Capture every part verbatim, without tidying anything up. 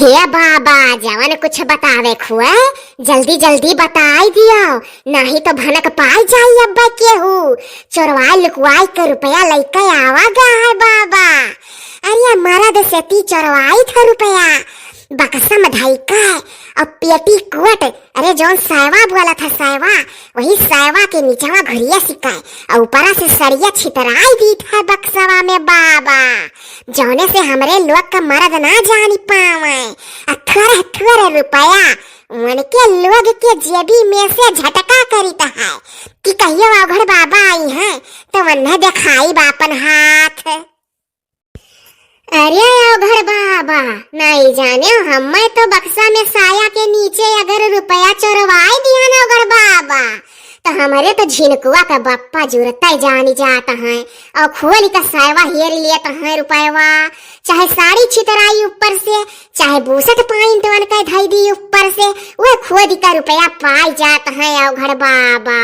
ए बाबा, जवन कुछ बतावे खुए, जल्दी जल्दी बताई दियो, नाही तो भनक पाई जाई अब्बे केहू। चोरवाई लुकवाई के रुपया लइके आवा गा है बाबा। अरे मरद से ती चोरवाई था रुपया, बक्सा में धइके, और पेटी कोट, अरे जौन सैवा बोला था सैवा, वही सैवा के नीचवा घुरिया सिकाए, और ऊपरा से सड़िया छितराई दी था बक्सवा में बाबा, जौने से हमरे लोग का मरद ना जानी पावे। आ थोड़े थोड़े रुपया उनके लोग के जेबी में से झटका करित है कि कहियो अवघड़ बाबा आई हैं तो उन्हें देखाई बापन हाथ। अरे अवघड़ बाबा, नहीं जाने हमें तो बक्सा में साया के नीचे अगर रुपया चोरवाई दिया ना अवघड़ बाबा, तो हमरे तो झिनकुआ का बप्पा जुरता जानी जात हैं और खोल का सायवा हेर लेत हैं रुपयवा, चाहे साड़ी छितराई ऊपर से, चाहे बूसट पाइन तो उनका धई दी ऊपर से, वह खोद का रुपया पाई जात हैं अवघड़ बाबा।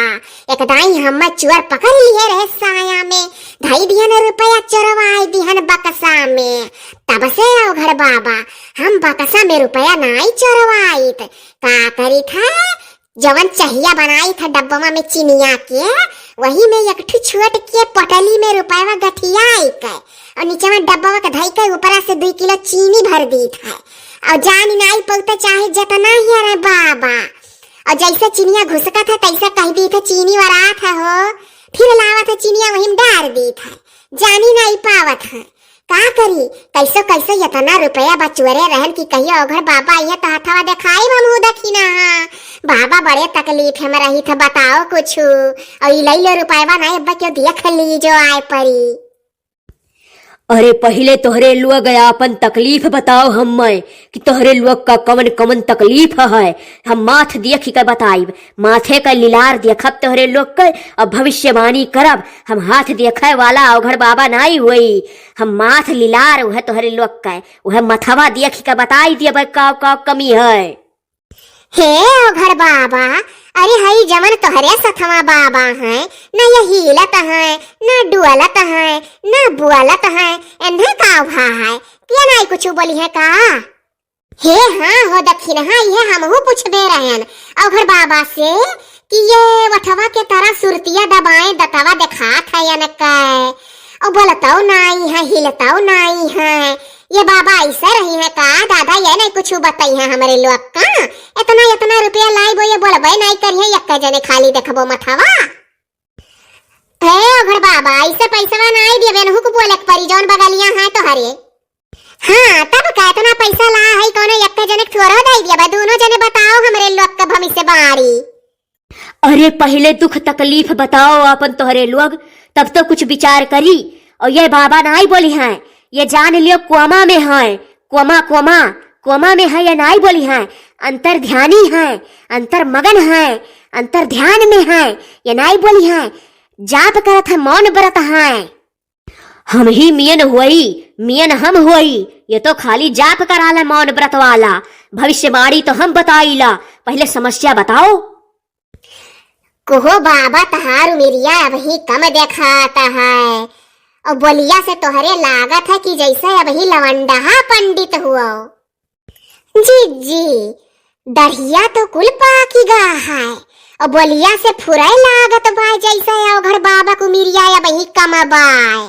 एक दाई हमें चोर पकड़ लिए रहे साया में, धई दिहन रुपया चोरवाई दिहन बक्सा में। तब से अवघड़ बाबा हम बक्सा में रुपया नाई चोरवाइत। का करी था, जवन चहिया बनाई था डब्बा में चिनिया के, वही में एक ठो छोट के पटली में रुपया गठियाई के और नीचे में डब्बा के धई के ऊपरा से दुई किलो चीनी भर दी था। और जानी नाई पौते चाहे जितना ही अरे बाबा, और जैसे चिनिया घुसका था तैसे कह दी था चीनी वरात है हो, फिर लावा था चिनिया वही में डार दी था, जानी नाई पावत है। का करी, कैसो कैसो इतना रुपया बचुअरे रहन कि कहियो अवघड़ बाबा ये तो हथवा देखाई हम हूँ दखिना। बाबा बड़े तकलीफ में रही था, बताओ कुछ, और ई लई लो रुपयवा ना अब्बा क्यों देख ली जो आए परी। अरे पहिले तोहरे लोग आपन तकलीफ बताओ हम्मे कि तोहरे लोग का कवन कवन तकलीफ है, हम माथ देख के बताइब, माथे का लिलार देखब तोहरे लोग के, अब भविष्यवाणी करब। हम हाथ देखे वाला अवघड़ बाबा नाई होई, हम माथ लिलार उहे तोहरे लोग के, उहे मथवा देख के बताई दियब का का कमी है। हे अवघड़ बाबा, अरे हई जवन तोहरे सथवा बाबा हैं, न ये हिलत हैं, न डुअलत हैं, न बुअलत हैं, एन्हे का उभा है? के नाई कुछ बोली है का? हे हाँ हो दखिनहा, इहे हमहू पूछबे रहन अवघड़ बाबा से कि ये वठवा के तरह सुरतिया दबाए दतवा देखात है या न कै? और बोलतौ नाई है, हिलतौ नाई है। ये बाबा ऐसे रही है का दादा, ये नहीं कुछ बताई है हमरे लोग का? इतना, इतना रुपया लाई बो, ये बोलबे नहीं करी है, यक्का जने खाली देखबो मथवा। हे अवघड़ बाबा, ऐसे पैसवा नाई दिए, बेनहू को बोले के परी, जौन बगलिया है तोहरे। हाँ, तब का इतना पैसा ला है, कौनो यक्का जने के थोड़ो दे दिया बा, दोनों जने बताओ हमरे लोग का भविष्यवाणी। अरे पहिले दुख तकलीफ बताओ आपन तोहरे लोग, तब तो कुछ विचार करी। और ये बाबा नाई बोली हैं, ये जान लियो कोमा में हैं, कोमा, कोमा, कोमा में हैं, ये नाई बोली हैं, अंतर ध्यानी हैं, अंतर मगन हैं, अंतर ध्यान में हैं, ये नाई बोली हैं, जाप करत हैं, मौन व्रत हैं। हम ही मियन होई, मियन हम होई, ये तो खाली जाप कराला मौन व्रत वाला, भविष्यवाणी तो हम बताईला, पहिले समस्या बताओ। कोहो बाबा तहार उमिरिया अबही कम देखात है, और बोलिया से तोहरे लागत है कि जैसे अबही लवंडहा पंडित हुओ। जी, जी, दढ़िया तो कुल पाकी गा है, और बोलिया से फुरै लागत बा, जैसे अवघड़ बाबा के उमिरिया अबही कम बाय।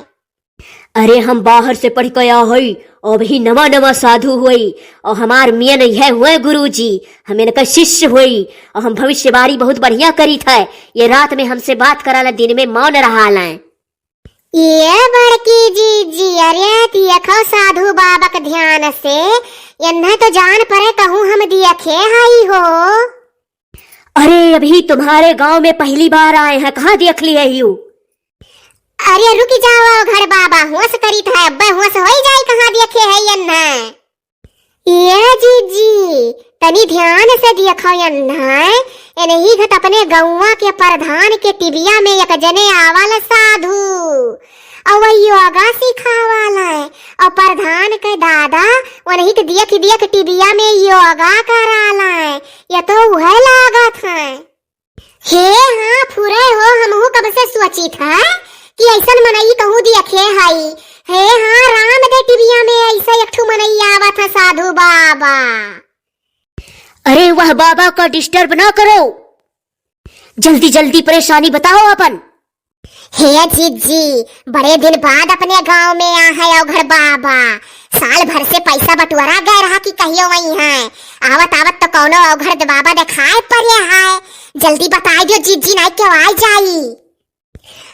अरे, हम बाहर से पढ़ के आ हई, अबही नवा नवा साधु होई, और हमार मियन यह हुए गुरुजी, हम इनका शिष्य होई, और हम भविष्यवाणी बहुत बढ़िया करीत है। ये रात में हमसे बात कराला, दिन में मौन रहालें। ये बड़की जीजी, अरे देखो साधु बाबा के ध्यान से, इन्हें तो जान परे कहूँ हम देखे हई हो। अरे, अबही तुम्हारे गांव में पहली बार आए हैं, कहाँ देख लिए यू? अरे रुक जाओ अवघड़ बाबा, होश करीत है, अब्बे होश होई जाई, कहाँ देखे है ये ना। ये जीजी, तनी ध्यान से देखो ये ना, एनही घट अपने गौवा के प्रधान के टिबिया में एक जने आवल साधु, और वह योगा सिखावाला है, और प्रधान के दादा उन्हीं के देख देख टिबिया में योगा कराला है, ये तो वह लागत है। हे हाँ, फुरे हो, हमहू कब से सोचित है कि ऐसन मनई कहूँ देखे हई। हे हाँ, राम दे टीविया में ऐसा एक ठो मनई आवत है साधु बाबा। अरे वह बाबा का disturb ना करो, जल्दी जल्दी परेशानी बताओ अपन। हे जिज्जी, बड़े दिन बाद अपने गांव में आ है अवघड़ बाबा। साल भर से पैसा बटोरा गए रहा कि कहियो वही है। आवत आवत तो कौनो अवघड़ दे बाबा दिखाए पड़े है। जल्दी बताई दियो जिज्जी, नाई के आई जाई।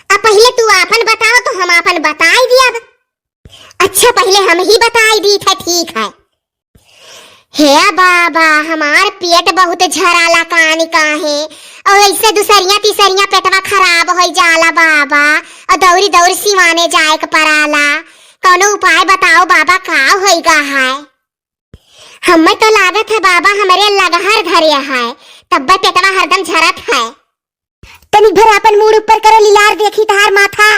अब पहिले तू आपन बताओ तो हम आपन बताई दियब। अच्छा, पहिले हम ही बताई दी थे, ठीक है। हे बाबा, हमार पेट बहुत झराला कानी काहे, और ऐसे दुसरिया तीसरिया पेटवा खराब हो जाला बाबा, और दौरी दौरी सिवाने जाए के पड़ाला। कौनो उपाय बताओ बाबा, का होइगा है? हमें तो लागत है बाबा, हमरे लगहर धरे है, तब्बे पेटवा हरदम झरत है। तनिक भर आपन मूड़ ऊपर करो, लिलार देखी तहार माथा।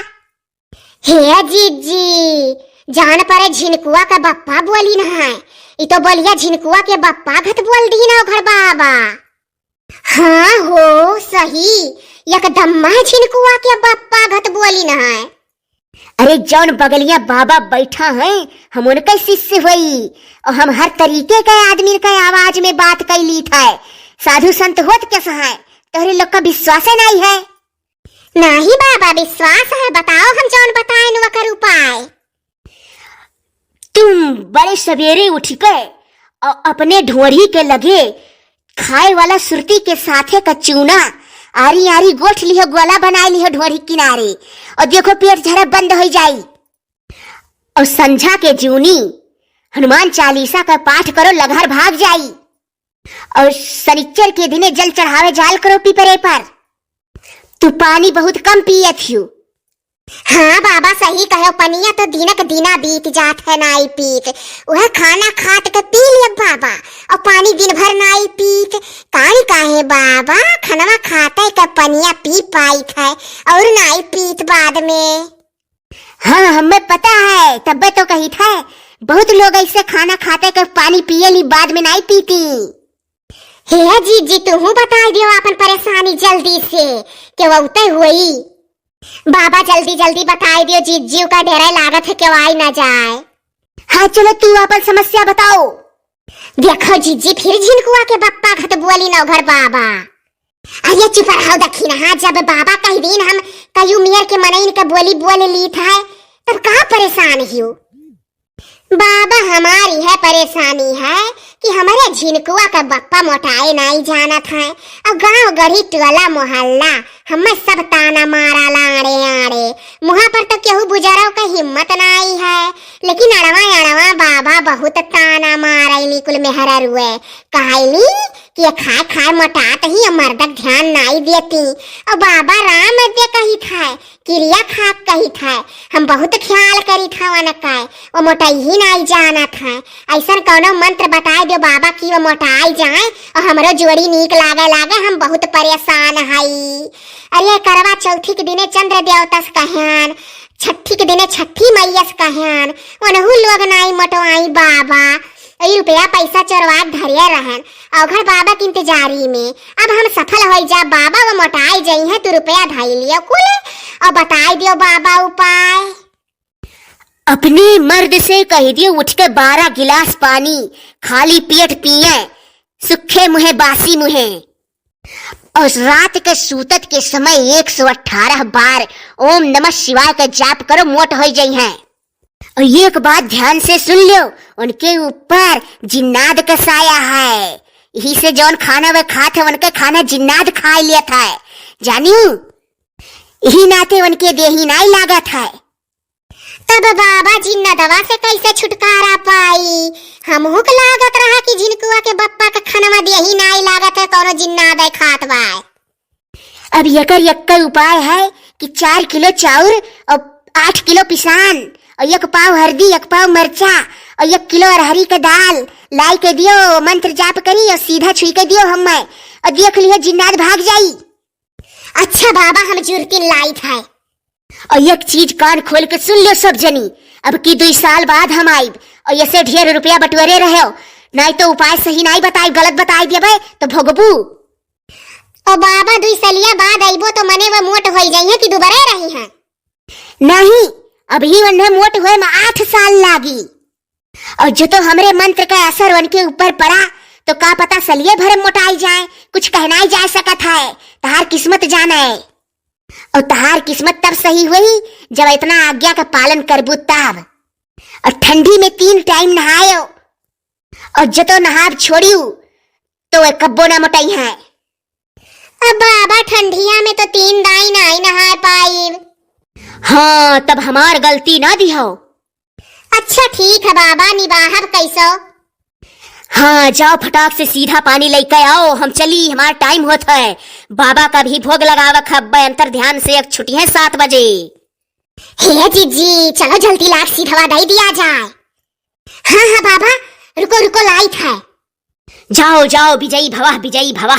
हे जिज्जी, जान परे झिनकुआ का बप्पा बोली न है। ई तो बोलिया झिनकुआ के बप्पा घत बोल दी ना ओघर बाबा। हाँ हो, सही, एकदम मह झिनकुआ के बप्पा घत बोली न है। अरे जौन बगलिया बाबा बैठा है, हम उनके शिष्य होई, और हम हर तरीके के आदमी के आवाज में बात कैली था। साधु संत होत कैसा है, तोहरे लोग का विश्वास नहीं है। नाही बाबा, विश्वास है, बताओ हम जौन बताएन वकर उपाय। तुम बड़े सवेरे उठ के और अपने ढोढ़ी के लगे खाए वाला सुरती के साथे का चूना आरी आरी गोठ लिहो, गोला बनाए लिहो ढोढ़ी किनारे, और देखो पेट झरब बंद हो जाई। और संझा के जूनी हनुमान चालीसा का पाठ करो, लगहर भाग जाई। और शनिचर के दिने जल चढ़ावे जाल करो पीपरे पर। तू पानी बहुत कम पियत हियो। हाँ बाबा, सही कहो, पनिया तो दिनक दिना बीत जात है नाई पीत। वह खाना खात के पी लियब बाबा, और पानी दिन भर नाई पीत। काई काहे बाबा, खनवा खाते के पनिया पी पाइत है और नाई पीत बाद में। हाँ, हमें पता है, तब्बे तो कही था, बहुत लोग ऐसे खाना खाते के पानी पिए ली, बाद में नाई पीती। हे जिज्जी, तुहू बताई दियो आपन परेशानी जल्दी से, के वौते होई। बाबा जल्दी जल्दी बताई दियो, जिज्जी का डेरा लागत है, केवाई ना जाए। हाँ, चलो तू आपन समस्या बताओ। देखो जिज्जी, फिर झिनकुआ के बप्पा घत बोली नौघर बाबा। अरे चुप रहो दखिनहा, जब बाबा कह दीन हम कई उमियर के मनइन के बोली बोल ली था, तब का परेशान हियो? बाबा, हमारी है परेशानी है कि हमरे झिनकुआ का बप्पा मोटाए नाई जानत है। अब गांव गढ़ी टोला मोहल्ला हमें सब ताना मारा लाड़े आड़े। मुहा पर तो केहू बुजरो के हिम्मत नाई है, लेकिन अड़वा अड़वा बाबा बहुत ताना मारैली कुल मेहररुए। कहैली कि ये खाए खाए मोटात ही, ये मर्दक ध्यान नाई देती। और बाबा राम दे कही था, किरिया खाक कही था, हम बहुत ख्याल करी था उनका, वो मोटई ही नाई जानत है। ऐसन कौनो मंत्र बताए दियो बाबा कि वो मोटाई जाए और हमरो जोड़ी नीक लागे लागे, हम बहुत परेशान हई। अरे करवा चौथी के दिने चंद्र देवता से कहन, छठी के दिने छठी मैया से कहन, ओनहु लोग नाई मोटवाई बाबा। ई रुपया पैसा चोरवा के धरिया रहन, अवघड़ बाबा के इंतजारी में। अब हम सफल होई जा बाबा, वो मोटाई जई हैं, तू रुपया धई लियो कुल और बताई दियो बाबा उपाय। अपने मर्द से कह दियो उठ के बारह गिलास पानी खाली पेट पिए, सूखे मुँहे बासी मुँहे। और रात के सूतत के समय एक सौ अठारह बार ओम नमः शिवाय का जाप करो, मोट हो जई हैं। और एक बात ध्यान से सुन लो, उनके ऊपर जिन्नाद कसाया है, यही से जौन खाना वे खात है उनके खाना जिन्नाद खा लेत है, जानियो। यही नाते उनके देही नाई लागत है। तब बाबा जिन्नदवा से कैसे छुटकारा पाई? हमहू के लागत रहा कि झिनकुआ के बप्पा के खनवा देही नाई लागत है, कौनो जिन्नाद है खात बाय। अब एकर एक्कै उपाय है कि चार किलो चाउर और आठ किलो पिसान और एक पाव हरदी, एक पाव मरचा और एक किलो अरहरी के दाल लाई के दियो, मंत्र जाप करी और सीधा छुई के दियो हमें, और देख लियो जिन्नाद भाग जाई। अच्छा बाबा, हम जुरतिन लाइत है। और एक चीज कान खोल के सुन लो सब जनी, अब की दुई साल बाद हम आइब और ऐसे ढेर रुपया बटोरे रहो, नाई तो उपाय सही नाई बताइब, गलत बताई देबे तो भोगबू। ओ बाबा, दुई सलिया बाद अइबो तो मने वो मोट होई जाइए कि दुबरे रही हैं? नहीं, अबही उन्हें मोट होए में आठ साल लागी। और जो तो हमरे मंत्र का असर उनके ऊपर पड़ा, तो का पता सलिए भरे मोटाई जाए, कुछ कहनाई जा सकत है। तहार किस्मत जाने। और तहार किस्मत तब सही हुई, जब इतना आज्ञा का पालन करबू तब। और ठंडी में तीन टाइम नहायो, और जो तो नहाब छोड़ियो, तो वे कब्बो ना मोटाई है। अब बाबा, ठंडिया में तो तीन दाई नाई नहाए पाइब। हाँ, तब हमार गलती ना दिहो। अच्छा ठीक है बाबा, निबाहब कैसो? हाँ, जाओ फटाक से सीधा पानी लेके आओ, हम चली, हमार टाइम होत है। बाबा का भी भोग लगावक हब्बे, अंतर ध्यान से एक छुट्टी है सात बजे। हे जीजी, चलो जल्दी लाग सीधवा दई दिया जाए। हाँ हाँ बाबा, रुको रुको, लाइत है। जाओ जाओ, विजयी भवा, विजयी भवा।